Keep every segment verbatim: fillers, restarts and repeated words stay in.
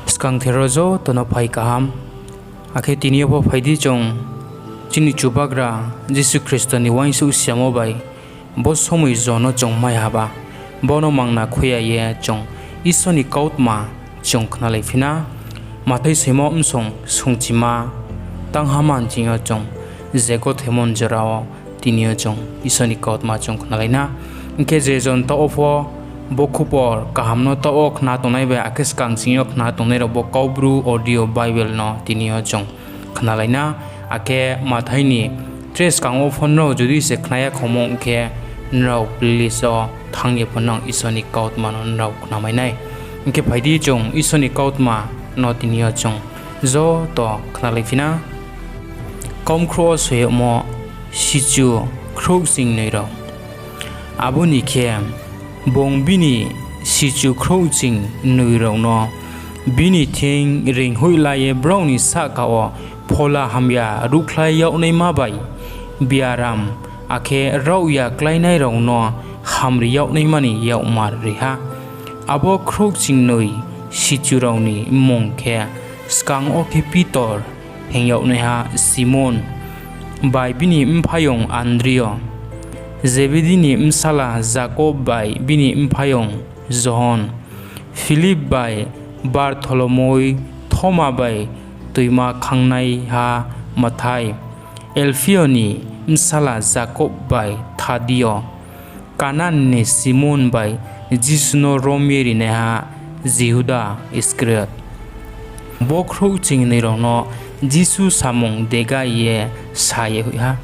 Skangther wo joto no phai kaham. Akhe tini yo pho phai di chung chini Chubagra Jisu Khristo ni uaingsouh siamo bai bo somoi jo no chung mai haba, bo no mangna khui ya ye chung Isor ni kautma chung khnalaiphi na. Mathai soimo bsong sungchima tangha manching yo chung je gothemo ni jora wo tini yo chung Isor ni kautma chung khnalai na. Hing khe je jon taoh wo pho bo khupor kaham no taoh wo khna tongnai bai akhe skang ching yo khna tongnai rao bo Kaubru audio Bible no tini yo chung khnalai na. Akhe Mathai ni tre skang wo pho nrao jodi se khna ya khomong khe, nrao playlist wo thanng ye pho nang Isor ni kautma no nrao khnamai nai. Hing khe phai di chung Isor ni kautma no tini yo chung joto khnalaiphi na. Kaumkhrouh wo soi yagmo sichu khrouhchingnoi rao. Abo ni khe, bung bini sichu khrouhchingnoi rao no bini thing reinghoih la ye brao ni sahka wo phola hamya ruhkhlai yag naima bai biaram akhe raohya kláinai rao no hamri yag naima ni yakmar ri ha. Abo khrouhchingnoi sichu rao ni mmung khe, skang wo khe Pitor hing yagnaiha Simon, bai bini mphaiyong Andrio, Zebedi ni bsala Jakob bai bini mphaiyong Johon, Philip bai Bartholomoi, Thoma bai toima khangnaiha Mathai, Alphio ni bsala Jakob bai Thadio, Kanan ni Simon bai Jisu no rom ye rinaiha Jihuda Iskariot. Bo khrouhchingnoi rao no Jisu samung dega ye sa ye hoih ha,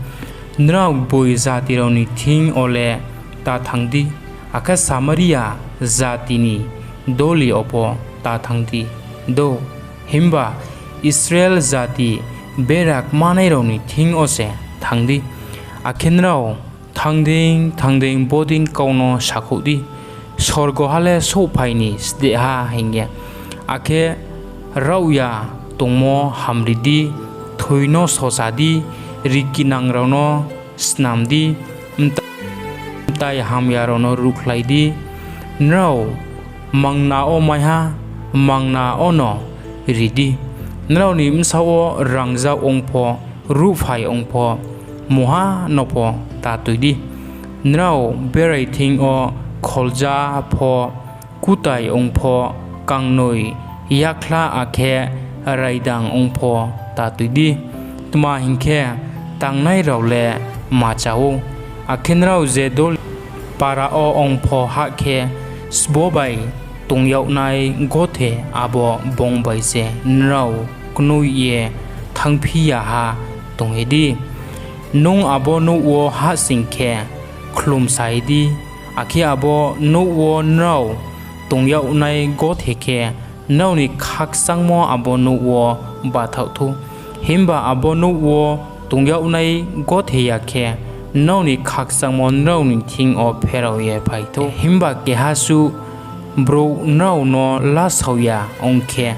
Nrao gboing jati rao ni thing yo le ta thanng di, akhe Samaria jati ni doli yo pho ta thanng di do, himba Israel jati bera kmanai rao ni thing yo se thanng di. Akhe nrao thanng dei thanng dei bodei kau no sakhouh di, ‘Sorgo ha le souhphai ni sdeh ha’ hing ye. Akhe raohya tongmo hamri di, thoi no sosa di, rikinang rao no snam di, mtai hamya rao no ruhkhlai di. Nrao mangna wo mai ha, mangna wono ri di. Nrao ni bsaoh wo rangzag ong pho, ruhphai ong pho, mungha no pho ta tui di. Nrao berai thing yo kholja pho, kutai ong pho, kangnoi, yakhlah akhe raidang ong pho ta tui di. Tma hing khe, tangnai rao le ma cha ou. Akhe nrao je doli para wo ong pho hah khe, sbo bai tong yagnai gothe abo bung bai se nrao knoih ye thanngphi ya ha tongye di. Nung abo nouh wo hahsoing khe, khlumsa ye di, akhe abo nouh wo nrao tong yagnai gothe khe, nrao ni khakchangmo abo nouh wo bathaoh thou. Himba abo nouh wo tong yagnai gothe ya khe, nrao ni khakchangmo nrao ni thing yo pherao ye phai thou. Himba keha suh brouh nrao no lasao ya ong khe,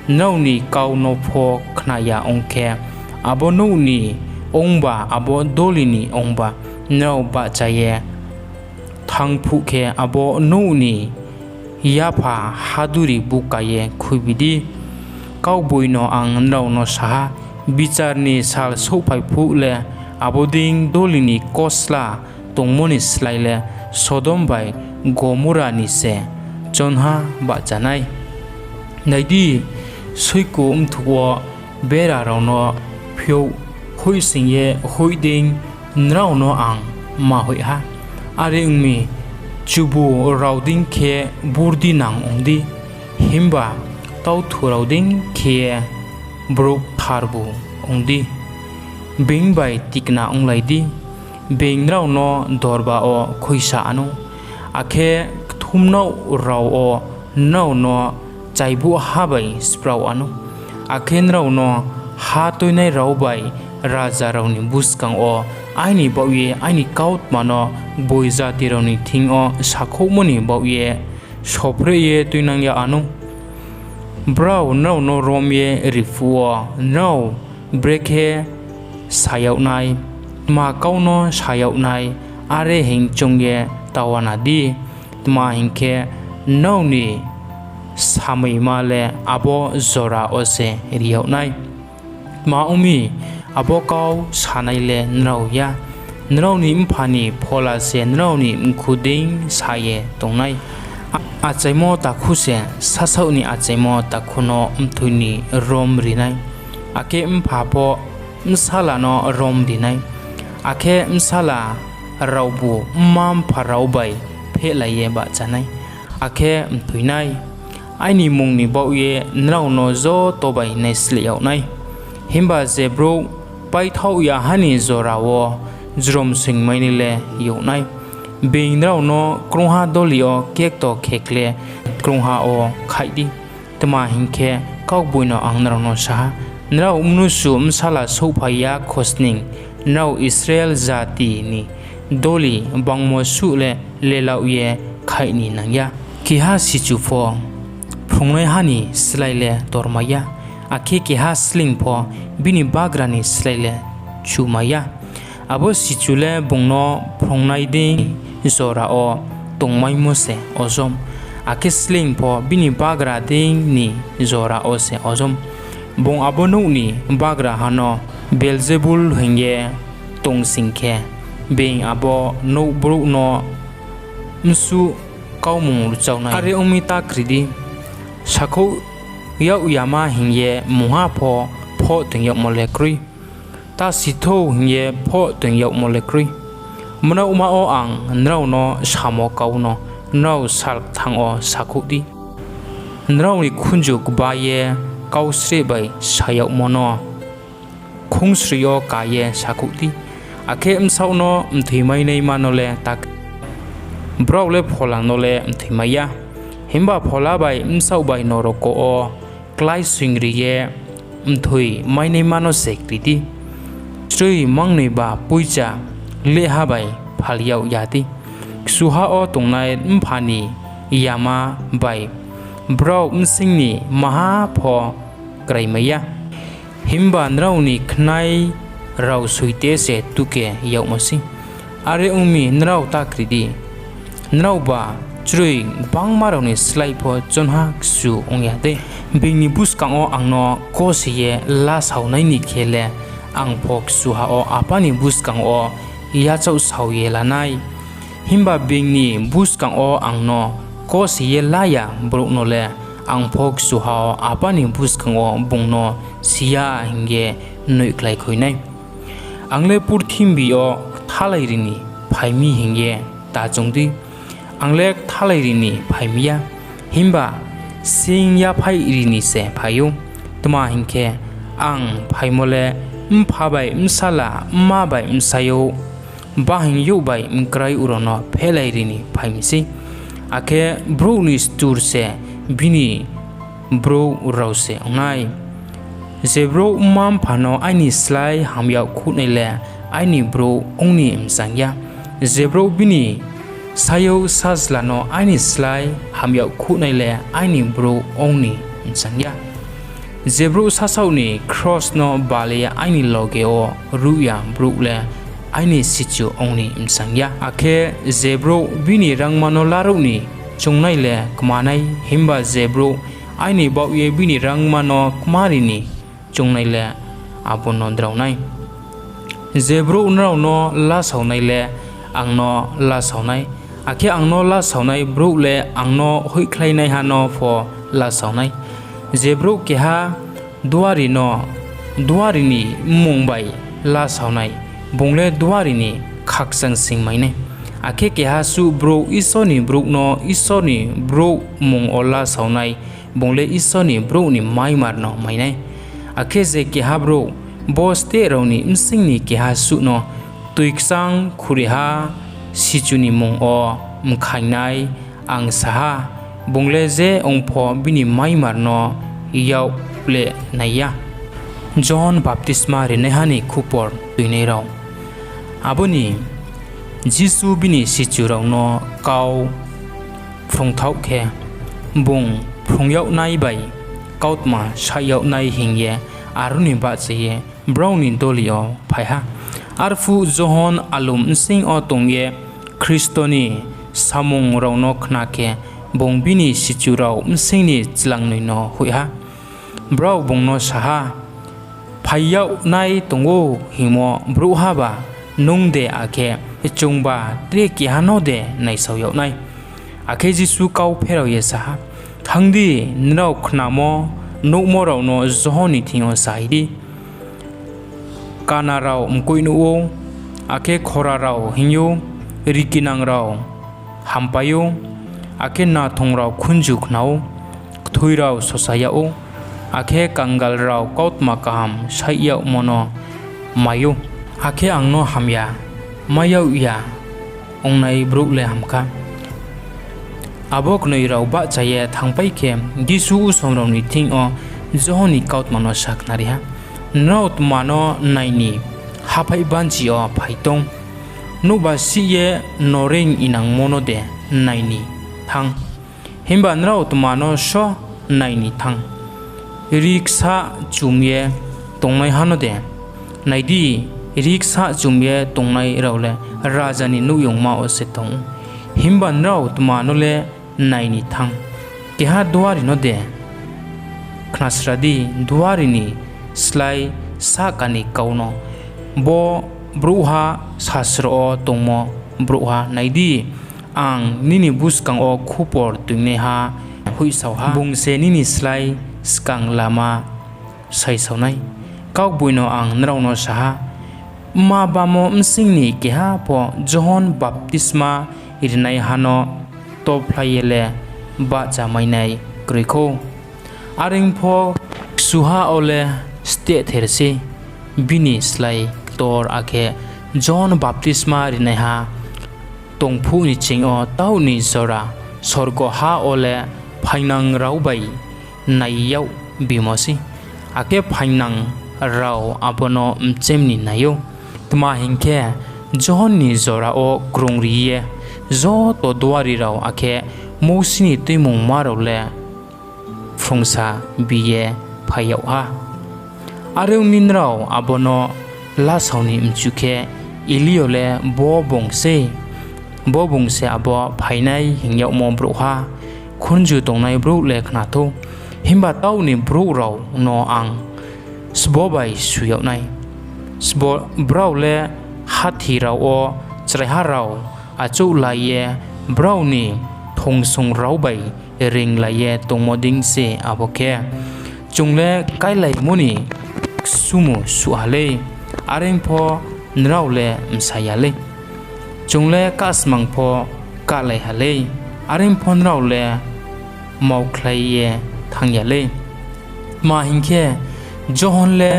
nrao ni kau no pho khna ya ong khe, abo nouh ni ongba, abo doli ni ongba, nrao bahcha ye thanng phuh khe, abo nouh ni yapha haduri buka ye khuibi di. Kaugboino ang nrao no sa ha, bichar ni sal souhphai phuh le, abo dei doli ni kosla tongmo ni slái le Sodom bai Gomorra ni se chonha bahcha nai. Nai di, soiku mthuh wo bera rao no phiouh hoihsoing ye hoih dei nrao no ang ma hoih ha. Are ong mi, chubu rao dei khe burdi nang ong di, himba tauthu rao dei khe brouh ktharbu ong di. Being bai tikna onglai di, being nrao no dorba wo khuisa wanou, akhe kthumnaoh rao wo nrao no chaibuhha bai spraoh wanou. Akhe nrao no ha tuinai rao bai raja rao ni buskang wo aini baoh ye aini kautma no gboing jati rao ni thing yo sakhouhmo ni baoh ye sophreh ye tuinang yag wanou. Brao nrao no rom ye ri phuh wo nrao brekhe sa yag nai, tma kau no sa yag nai, are hing choung ye ta uana di. Tma hing khe, nrao ni samoima le abo jora wo se ri yag nai. Tma ong mi, abo kau sanai le nrao ya, nrao ni Mpha ni Phola se nrao ni mkhu dei sa ye tong nai. Achaimo takhu se sasaoh ni achaimo takhu no mthoi ni rom ri nai, akhe mpha pho bsala no rom ri nai, akhe bsala raobu mma-mpha rao bai phehlai ye bahcha nai, akhe mthoi nai. Aini mmung ni baoh ye nrao no joto bai naisleh yag nai. Himba je brouh páithaoh ya ha ni jora wo jromsoingmainai le yag nai. Being nrao no krungha doli yo kekto khekle krungha wo khaih di. Tma hing khe, kaugboino ang nrao no sa ha, nrao mnusu bsala souhphai ya khosning, nrao Israel jati ni doli bangmo suh le lelaoh ye khaih ni nang ya. Keha sichu pho phrungnaiha ni slái le tormai ya, akhe keha sleing pho bini bagra ni slái le chumai ya. Abo sichu le bung no phrungnai dei ni jora wo tongmaimo se ojom, akhe sleing pho bini bagra dei ni jora wo se ojom. Bung abo nouh ni bagraha no Belzebul hing ye tong sing khe, being abo nouh brouh no bsuh kaumung rchao nai. Are ong mi, ta kri di, sakhouh yag yama hing ye mungha pho phoh toing yagmo le kroi, ta si thou hing ye phoh toing yagmo le kroi. Mnaohma wo ang nrao no samo kau no nrao sal kthang wo sakhouh di. Nrao ni khunju kba ye kau sreh bai sa yagmo no khungsroi yo ka ye sakhouh di. Akhe bsaoh no mthoimainaima no le ta kri di, brao le phola no le mthoimai ya. Himba phola bai bsaoh bai noroko wo kláisoingri ye mthoimainaima no se kri di. Chroi mangnoi ba poicha lehha bai phal yag ya di. Kchuha wo tongnai Mpha ni yama bai brao bsing ni maha pho kraimai ya. Himba nrao ni khnai rao soite se tuke yagmo sei. Are ong mi, nrao ta kri di, nraoba chroi gbangma rao ni slái pho chonha kchu ong ya dei? Being ni buskang wo ang no kose ye lasaonai ni khe le, ang pho kchuha wo Apa ni buskang wo yachaohsao ye la nai. Himba being ni buskang wo ang no kose ye la ya brouh no le, ang pho kchuha wo Apa ni buskang wo bung no si ya hing ye noihkhlai khui nai. Ang le purthimbi yo kthalai ri ni phai mi hing ye ta choung di. Ang le kthalai ri ni phai mi ya, himba seing yaphaih ri ni se phai ou. Tma hing khe, ang phaimo le Mpha bai Bsala, mma bai bsayouh, bahaing youh bai mkrai rao no phehlai ri ni phai mi sei. Akhe brouh ni stur se bini brouh rao se ong nai. Je brouh mma-mpha no aini slái hamyag khuhnai le aini brouh ong ni mchang ya. Je brouh bini sayouh sajla no aini slái hamyag khuhnai le aini brouh ong ni mchang ya. Je brouh sasaoh ni kros no bal ye aini loge wo ruh ya brouh le aini sichu ong ni mchang ya. Akhe je brouh bini rangma no laruh ni choungnai le kma nai, himba je brouh aini baoh ye bini rangma no kmari ni choungnai le abo no drao nai. Je brouh nrao no lasaonai le ang no lasao nai, akhe ang no lasaonai brouh le ang no hoihkhlainaiha no pho lasao nai. Je brouh keha duari no duari ni mmung bai lasaonai, bung le duari ni khakchang sing mai nai. Akhe keha suh brouh Isor ni brouh no Isor ni brouh mmung wo lasaonai, bung le Isor ni brouh ni maimar no mai nai. Akhe je keha brouh bo steh rao ni bsing ni keha suh no toi kchang khuriha sichu ni mmung wo mkhaing nai, ang sa ha, bung le je ong pho bini maimar no yak pleh nai ya. Johon baptisma rinaiha ni khupor tuinai rao. Abo ni Jisu bini sichu rao no kau phrungthaoh khe, bung phrung yag nai bai kautma saih yag nai hing ye aro ni bahcha ye brao ni doli yo phai ha. Arphuh Johon alum bsing yo tong ye Khristo ni samung rao no khna khe, bung bini sichu rao bsing ni chlangnoi no hoih ha. Brao bung no sa ha, Phai yag nai tong ou hingmo brouhhaba nung de, akhe chungba tre keha no de naisao yag nai? Akhe Jisu kau pherao ye sa ha, Thanng di, nrao khnamo nuhmo rao no Johon ni thing yo sahai di: Kana rao mkoih nuh ou, akhe khora rao hing ou, rikinang rao hampai ou, akhe nathong rao khunju khna ou, kthoi rao sosa yag ou, akhe kangal rao kautma kaham saih yagmo no mai ou. Akhe ang no hamya mai yag ya ongnai brouh le ham kha! Abo knoi rao bahcha ye thanngpai khe, Jisu usom rao ni thing yo Johon ni kautma no sakhnari ha, Nrao tma no nai ni haphaihbanchi yo phai tong? Nouhbasih ye noreing inangmo no de nai ni thanng? Himba nrao tma no só nai ni thanng? Rri ksah chum ye tongnaiha no de? Nai di, rri ksah chum ye tongnai rao le raja ni nouhyongma wo se tong ou. Himba nrao tma no le nai ni thanng? Keha duari no de? Khnasra di, duari ni slái sahka ni kau no. Bo brouhha sasro wo tongmo brouhha, nai di, ang nini buskang wo khupor toingnaiha hoihsao ha, bung se nini slái skang lama saisao nai. Kaugboino ang nrao no sa ha, mma-bamo bsing ni keha pho Johon baptisma rinaiha no tophlai ye le bahchamainai kroi khou. Are pho kchuha wo le stehther sei, bini slái ktor. Akhe Johon baptisma rinaiha tong phuh ni nching yo taoh ni jora sorgo ha wo le phaingnang rao bai nai yag bimo sei, akhe phaingnang rao abo no mchem ni nai ou. Tma hing khe, Johon ni jora wo krungri ye joto duari rao akhe Mousi ni Tuimungma rao le phrungsabi ye phai yag ha. Are ong mi, nrao abo no lasao ni mchu khe, Eliyo le bo bung se abo phainai hing yagmo brouhha khunju tongnai brouh le khna thou. Himba taoh ni brouh rao no ang sbo bai shu yag nai, brao le hathi rao wo chraiha rao achouhlai ye brao ni thongsong rao bai reinglai ye tongmo dei se. Abo khe, chung le káilaimo ni ksumu suh ha lei, are pho nrao le msa ya lei. Chung le kahsmang pho kahlai ha lei, are pho nrao le maokhlai ye thanng ya lei. Tma hing khe, Johon le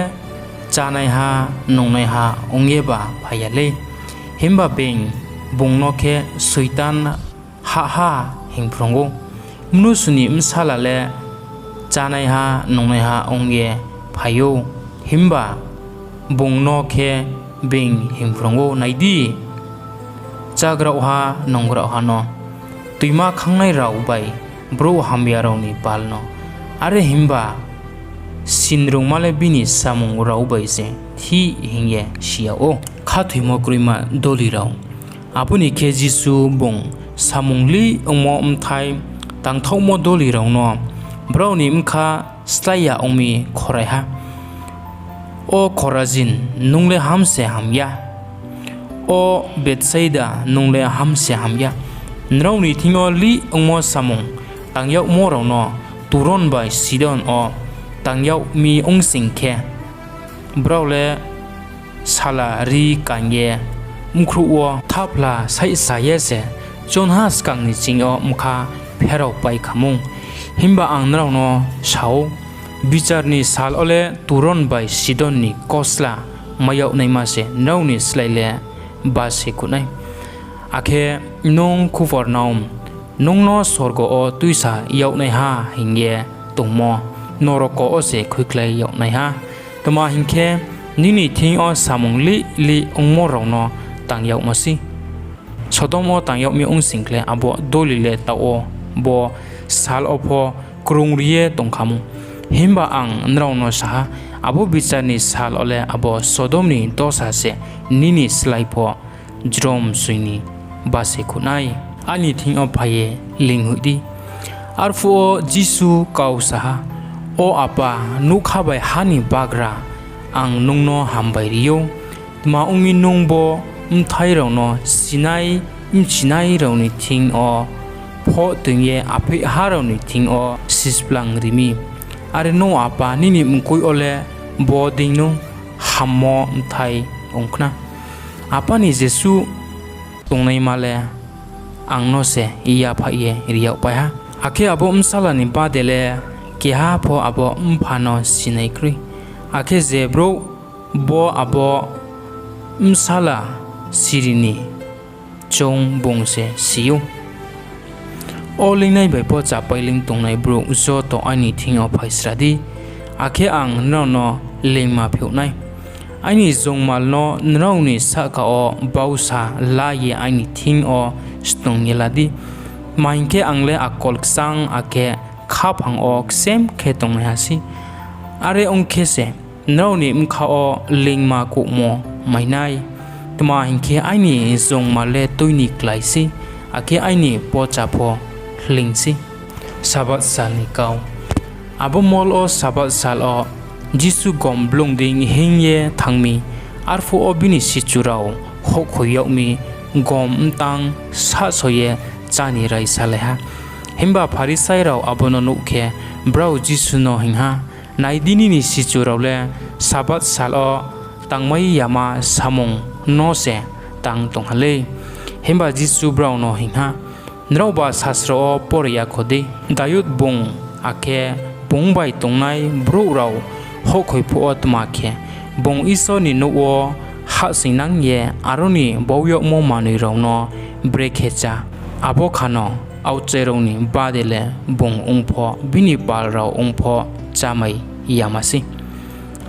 chánaiha nungnaiha ong yeba phai ya lei, himba being bung no khe Soitan hahha hingphrung ou. Mnusu ni Bsala le chánaiha nungnaiha ong ye phai ou, himba bung no khe being hingphrung ou. Nai di, chágraoha nungraoha no, tuima khangnai rao bai brouh hamya rao ni pal no. Are himba sinrungma le bini samung rao bai se thih hing ye si yag ou. Khathoimo kroima doli rao. Abo ni khe Jisu bung samung lih ongmo bthai tangthaohmo doli rao no brao ni bkha slái ya ong mi khorai ha, O Khorazin, nung le ham se ham ya! O Bethsaida, nung le ham se ham ya! Nrao ni thing yo lih ongmo samung tang yagmo rao no Turon bai Sidon wo tang yag mi ong sing khe, brao le sala rri kaing ye bkhrouh wo thaphla saihsa ye se chonha skang ni nching yo bkha pheraopai kha mou. Himba ang nrao no sa ou, bichar ni sal wo le Turon bai Sidon ni kosla mai yag naima se nrao ni slái le base khuh nai. Akhe nung Kophornaum, nung no sorgo wo tuisa yagnaiha hing ye tongmo, noroko wo se khuikhlai yag nai ha. Tma hing khe, nini thing yo samung lih lih ongmo rao no tang yagmo sei. Sodom wo tang yag mi ong sing khle, abo doli le taoh wo bo sal wo pho krungri ye tong kha mou. Himba ang nrao no sa ha, abo bichar ni sal wo le abo Sodom ni dosa se nini slái pho jrom soi ni base khuh nai. Aini thing yo phai ye leinghoih di, Arphuh wo Jisu kau sa ha, O Apa, nougkha bai ha ni bagra, ang nung no hambai ri ou. Tma ong mi, nung bo bthai rao no sinai-mchinai rao ni thing yo phoh toing ye apheihha rao ni thing yo sisplang ri mi. Are ong no, Apa, nini mkoih yo le bo deino hammo bthai ong khna. Apa ni jesuh tongnaima le ang no se yaphaih ye ri yagpai ha, akhe abo bsala ni bade le keha pho abo Mpha no sinai kroi, akhe je brouh bo abo bsala siri ni choung, bung se si ou. O leingnai bai pho chapai leing tongnai brouh joto aini thing yo phaisra di, akhe ang nrao no leingma phiouh nai. Aini jongmal no nrao ni sahka wo bausa la ye aini thing yo snung ye la di. Tma hing khe, ang le akol kchang akhe khaphang wo ksem khe tongnaiha sei. Are ong khe se, nrao ni bkha wo leingma kouhmo mai nai. Tma hing khe, aini jongmal le tui ni klái sei, akhe aini pocha pho hleing sei. Sabath Sal ni Kau Abo mol wo Sabath sal wo Jisu gom blung dei hinng ye thanng mi. Arphuh wo bini sichu rao houhkhoi yag mi, gom mtang sahso ye chá ni raisalai ha. Himba Pharisai rao abo no nuh khe, brao Jisu no hing ha, Nai di, nini sichu rao le Sabath sal wo tangmai yama samung no se tang tong ha lei. Himba Jisu brao no hing ha, Nraoba sasro wo pore yakho dei, Dayud bung, akhe bung bai tongnai brouh rao houhkhoi phuh wo tma khe, bung Isor ni nouh wo hahsoingnang ye aro ni bau yagmo manoi rao no brekhe chá? Abo khano aokchai rao ni bade le bung ong pho, bini pal rao ong pho chámai yama sei.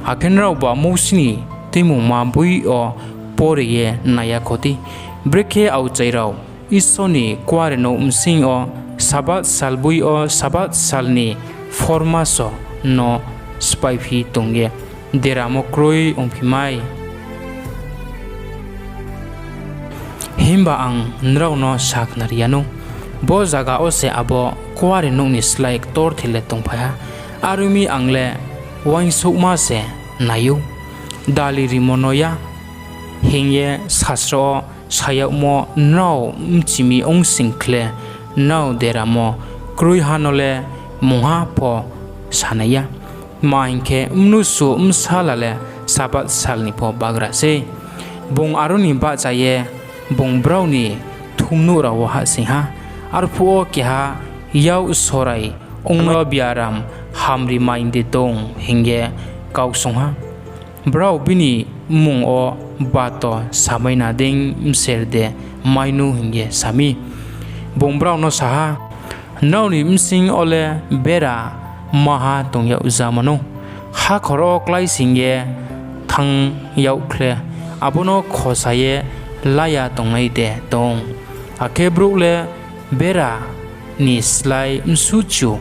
Akhe nraoba Mousi ni Tuimungma boi yo pore ye nai yakho dei, brekhe aokchai rao Isor ni Kuarenouh bsing yo Sabath sal boi yo Sabath sal ni phormaso no spháiphi tong ye deramo kroi ongphi mai? Himba ang nrao no sakhnari yanou, bo zaga wo se abo Kuarenouh ni slái ktorther le tongphai ha. Are ong mi, ang le uaingsouhma se nai ou, dali rimo no ya, hing ye sasro wo sa yagmo nrao bchi mi ong sing khle, nrao deramo kroiha no le mungha pho sa nai ya. Tma hing khe, Mnusu Bsala le Sabath sal ni pho bagra sei. Bung aro ni bahcha ye bung brao ni thumnouh rao wo hahsoing ha. Arphuh wo keha yak sorai ong no biaram hamrimai de tong? hing ye kau swunng ha. Brao bini mmung wo bato samaina dei mser de mai nu? hing ye sa mi. Bung brao no sa ha, Nrao ni bsing yo le bera maha tong yag ja manou. Hakhor wo kláisoing ye thanng yag khle, abo no khosa ye la ya tongnai de tong? Akhe brouh le bera ni slái bsuh chu?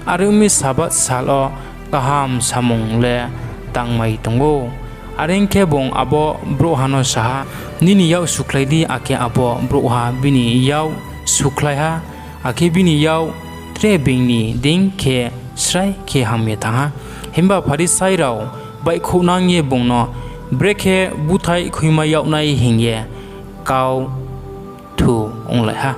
Are ong mi, Sabath sal wo kaham samung le tangmai tong ou. Are ong khe, bung abo brouhha no sa ha, Nini yak sukhlai di. Akhe abo brouhha bini yak sukhlai ha, akhe bini yak tre being ni dei khe srai khe ham ye thanng ha. Himba Pharisai rao baihkhouhnang ye bung no brekhe búthaih khuimai yag nai hing ye kau thu onglai ha.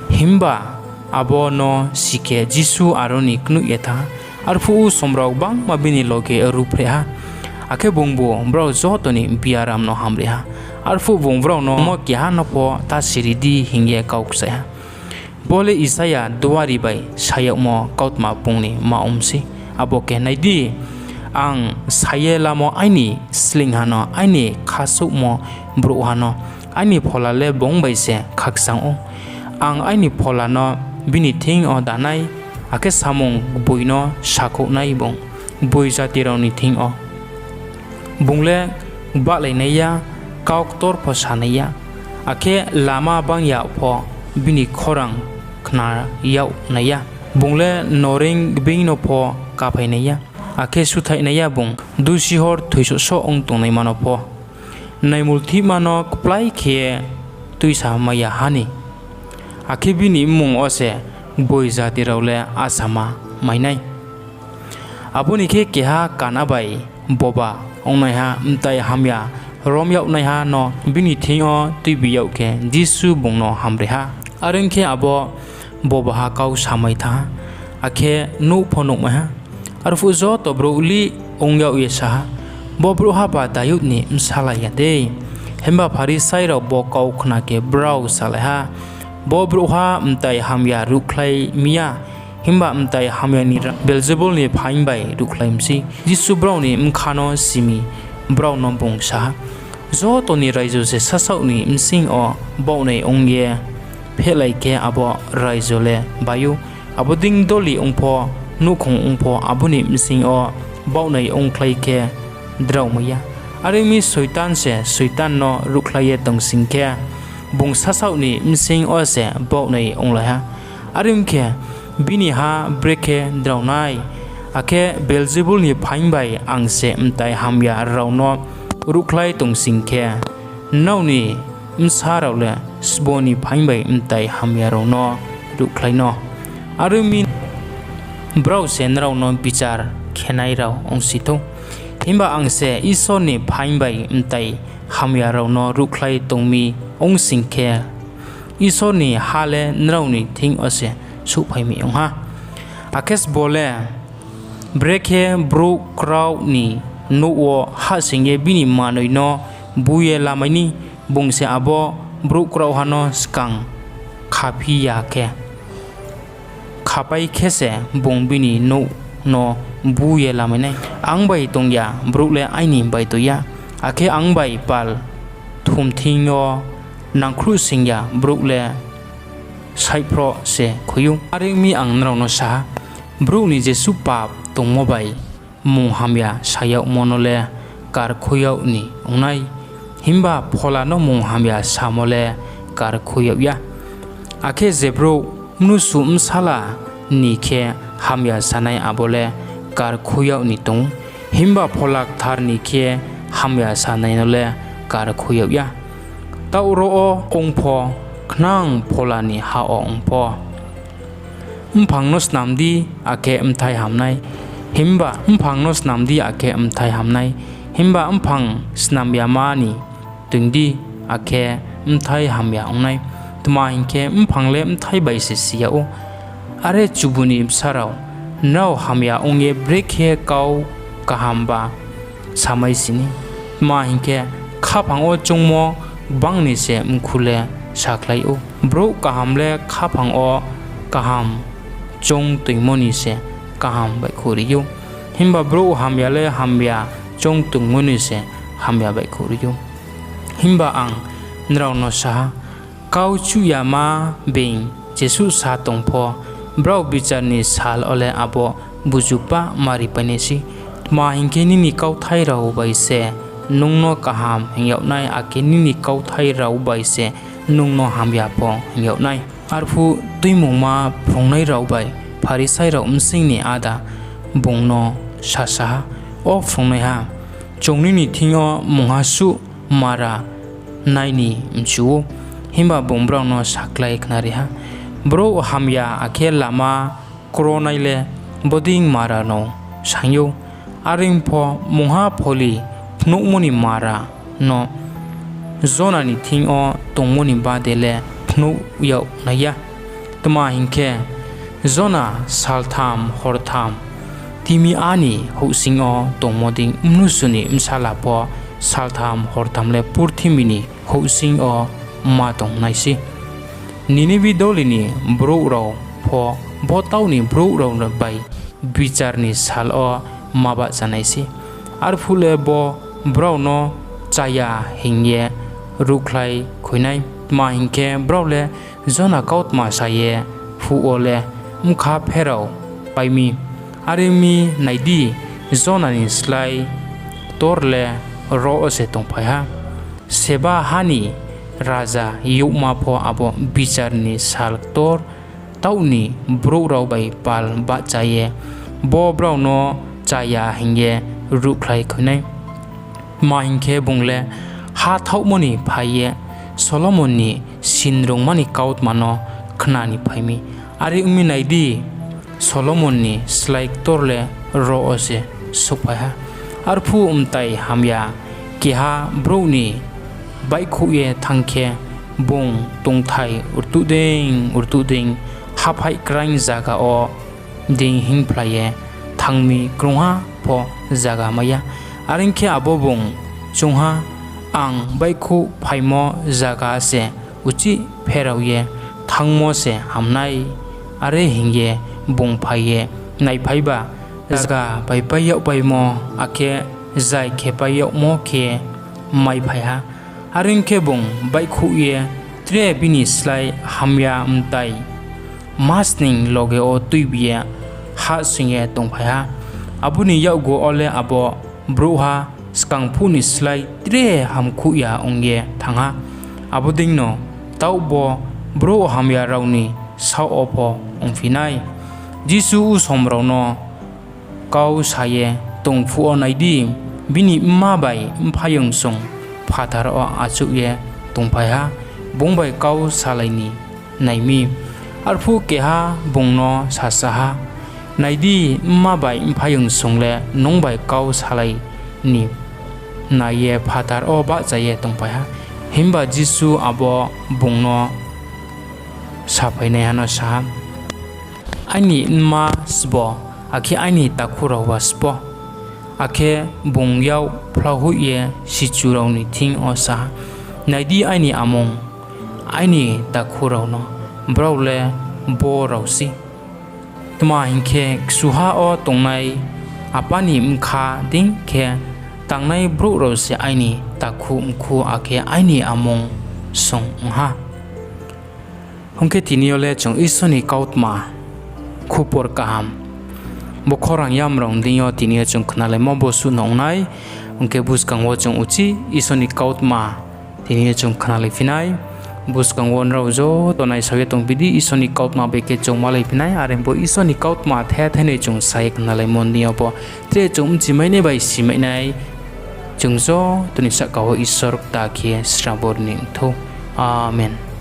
Himba abo no si khe, Jisu aro ni knoih ye thanng ha. Arphuh usom rao gbangma bini loge ruhphreh ha, akhe bungbu brao joto ni biaram no hamri ha. Arphuh bung brao no tongmo keha no pho ta siri di hing ye kau kchaih ha. Bo le Isaia duari bai sa yagmo kautma pung ni ma ong mi sei. Abo khe, Nai di, ang sa ye lamo aini sleingha no, aini khasouhmo brouhha no, aini phola le bung bai se khakchang ou. Ang aini phola no bini thing yo da nai, akhe samung gboing no sakhouh nai bung gboing jati rao ni thing yo. Bung le bahlainai ya, kau ktor pho sa nai ya, akhe lama banng ya pho bini khorang khna yag nai ya. Bung le noreing gbeing no pho káphai nai ya, akhe suthaih nai ya. Bung dusihor thoisohsoh ong tongnaima no pho naimulthihma no kplái khe tuisamai ya ha ni. Akhe bini mmung wo se gboing jati rao le achama mai nai. Abo ni khe keha kana bai boba ongnaiha mtai hamya rom yag naiha no bini thing yo tuibi yag khe Jisu bung no hamri ha. Are ong khe, abo bobaha kau samai thanng ha, akhe nuh pho nuhmai ha. Arphuh joto brouh lih ong yag ye sa ha, Bo brouhhaba Dayud ni bsala ya dei? Himba Pharisai rao bo kau khna khe brao salai ha, Bo brouhha mtai hamya ruhkhlai mi ya, himba mtai hamya ni raja Beelzebul ni phaing bai ruhkhlai mi sei. Jisu brao ni bkha no si mi, brao no bung sa ha, Joto ni raijo se sasaoh ni bsing yo baohnoi ong ye phehlai khe, abo raijo le bai ou. Abo dei doli ong pho, nouhkhong ong pho, abo ni bsing yo baohnoi ongkhlai khe drao mai ya. Are ong mi, Soitan se Soitan no ruhkhlai ye tong sing khe, bung sasaoh ni bsing yo se baohnoi onglai ha. Are ong khe, bini ha brekhe drao nai? Akhe Beelzebul ni phaing bai ang se mtai hamya rao no ruhkhlai tong sing khe, nrao ni bsa rao le sbo ni phaing bai mtai hamya rao no ruhkhlai no? Are ong mi, brao se nrao no bichar khenai rao ongsi thou. Himba ang se Isor ni phaing bai mtai hamya rao no ruhkhlai tong mi ong sing khe, Isor ni ha le nrao ni thing yo se souhphai mi ong ha. Akhe sbo le brekhe brouh kraoh ni nouh wo hahsoing ye bini manoi no bú ye lamai ni? Bung se abo brouh kraohha no skang khaphi ya khe, khapai khe se bung bini nouh no bú ye lamai nai. Ang bai tong ya brouh le aini baidoi ya, akhe ang bai pal thum thing yo nangkhruhsoing ya brouh le saihphroh se khui ou. Are ong mi, ang nrao no sa ha, brouh ni jesuh pap tongmo bai munghamya sa yagmo no le karkhui yag ni ong nai, himba Phola no munghamya samo le karkhui yag ya. Akhe je brouh Mnusu Bsala ni khe hamya sanai, abo le karkhui yag ni tong ou, himba Phola Kthar ni khe hamya sanai no le karkhui yag ya. Taoh ro wo ong pho, khnang Phola ni ha wo ong pho, mphang no snam di, akhe bthai ham nai, himba mphang no snam di, akhe bthai ham nai, himba mphang snam yama ni toing di, akhe bthai hamya ong nai. Tma hing khe, mphang le bthai bai se si yag ou. Are chubu ni bsa rao, nrao hamya ong ye brekhe kau kahamba samaisi ni? Tma hing khe, khaphang wo choungmo gbang ni se mkhu le sakhlai ou. Brouh kaham le khaphang wo kaham choung toingmo ni se kaham baihkhouhri ou, himba brouh hamya le hamya choung toingmo ni se hamya baihkhouhri ou. Himba ang nrao no sa ha, kau chuh yama being jesuh sa tong pho, brao bichar ni sal wo le abo buzu pah ma ripai nai sei. Tma hing khe, nini kauthai rao bai se nung no kaham hing yag nai, akhe nini kauthai rao bai se nung no hamya pho hing yag nai. Arphuh Tuimungma phrungnai rao bai Pharisai rao bsing ni áda bung no sasa ha, O phrungnaiha, chung nini thing yo mungha suh mara nai ni mchu ou. Himba bung brao no sakhlai khnari ha, Brouh hamya akhe lama kronai le bodei mara no saing ou. Are ong pho, mungha pholi phnuhmo ni mara no Jona ni thing yo tongmo ni bade le phnuh yag nai ya. Tma hing khe, Jona saltham hortham timi á ni houhsing yo tongmo dei, Mnusu ni Bsala pho saltham hortham le purthimbi ni houhsing yo ma tong nai sei. Ninibi doli ni brouh rao pho bo taoh ni brouh rao bai bichar ni sal wo ma bahcha nai sei. Arphuh le bo brao no chaya hing ye ruhkhlai khui nai. Tma hing khe, brao le Jona kautma sa ye phuh wo le bkha pheraopai mi. Are ong mi, nai di, Jona ni slái ktor le ro wo se tongphai ha. Seba ha ni raja youhma pho abo bichar ni sal ktor taoh ni brouh rao bai pal bahcha ye bo brao no chaya hing ye ruhkhlai khui nai. Tma hing khe, bung le ha thaohmo ni phai ye Solomon ni sinrungma ni kautma no khna ni phai mi. Are ong mi, nai di, Solomon ni slái ktor le ro wo se souhphai ha. Arphuh mtai hamya keha brouh ni baihkhouh ye thanng khe, bung tongthai rtuh dei rtuh dei haphaih kraing zaga wo dei hinngphlai ye thanng mi krungha pho zaga mai ya. Are ong khe, abo bung choung ha, ‘Ang baihkhouh phaimo zaga se uchih pherao ye thanngmo se ham nai.’ Are hing ye bung phai ye naiphaiba, zaga baipai yagpaimo akhe zai khepai yagmo khe maiphai ha. Are ong khe, bung baihkhouh ye tre bini slái hamya mtai masning loge wo tuibi ye hahsoing ye tongphai ha. Abo ni yakgu wo le abo brouhha skang phuh ni slái tre hamkuh ya ong ye thanng ha. Abo deino taoh bo brouh hamya rao ni saoh wo pho ongphi nai. Jisu usom rao no kau sa ye tong phuh wo, nai di, bini mma bai mphaiyong song phathar wo achouh ye tongphai ha, bung bai kau salai ni nai mi. Arphuh keha bung no sasa ha, ‘Nai di, mma bai mphaiyong song le nung bai kau salai ni nai ye phathar wo bahcha ye tongphai ha.’ Himba Jisu abo bung no saphainaiha no sa ha, ‘Aini mma sbo, akhe aini takhu raoba sbo.’ Akhe bung yak phlauhoih ye sichu rao ni thing yo sa ha, ‘Nai di, aini amung, aini takhu rao no, brao le bo rao sei. Tma hing khe, kchuha wo tongnai Apa ni bkha dei khe tangnai brouh rao se aini takhu mkhu akhe aini amung song ong ha.’ Ong khe, tini yo le chung Isor ni kautma, khupor kaham, bo khorang yamrao ni deing yo tini yo chung khnalaimo bo suh no ong nai. Ong khe, buskang wo chung uchih Isor ni kautma tini yo chung khnalaiphi nai. Buskang wo nrao joto naisao ye tongphi di, Isor ni kautma bai khe chung malaiphi nai. Are bo Isor ni kautma thai thai noi chung sa ye khnalaimo ni deing yo pho tre chung bchimainai bai simainai chung joto ni sahka wo Isor kta khe srabo ri ni ong thou. Amen.